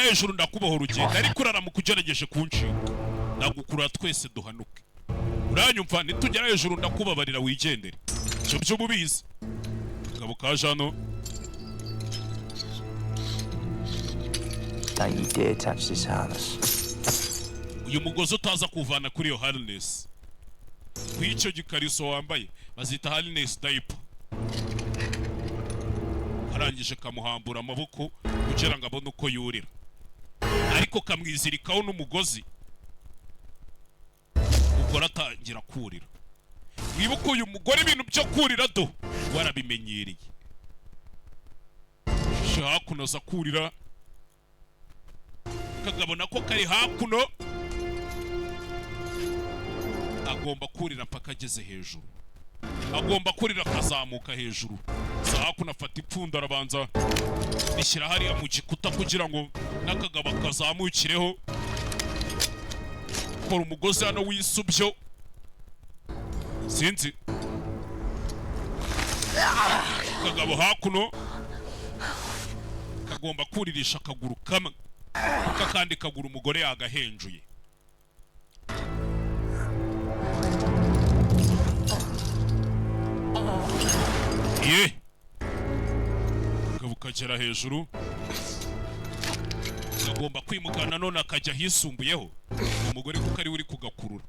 Nitugera hejuru ndakubohora ugenda, ariko uraramuka ugerageje kunshinga, ndagukurura twese duhanuke. Uranyumva? Nitugera hejuru ndakubabarira wigendere. Ibyo byo ubizi. Kagabo kaje hano. Don't you dare touch this harness. Uyu mugozi utaza kuwuvana kuri iyo harness, ku icyo gikariso wambaye, bazita harness diaper. Arangije kamuhambura amaboko kugira ngo abone uko yurira, ariko kamwizirikaho n'umugozi. Umugore atangira kurira. Wibuke uyu mugore ibintu byo kurira do warabimenyereye. Hakuno aza kurira, kagabo nako kari hakuno, agomba kurira mpaka ageze hejuru, agomba kurira akazamuka hejuru. Za hakuno afata ipfundo, arabanza rishyira hariya mu gikuta kugira ngo n'akagabo kazamukireho. Kora umugozi hano wisubyo, sinzi. Akagabo hakuno kagomba kuririsha akaguru kamwe, kuko akandi kaguru umugore yagahenjuye. Ye kagabo kagera hejuru, kagomba kwimuka nanone akajya ahisumbuyeho umugore, kuko ariwe uri kugakurura.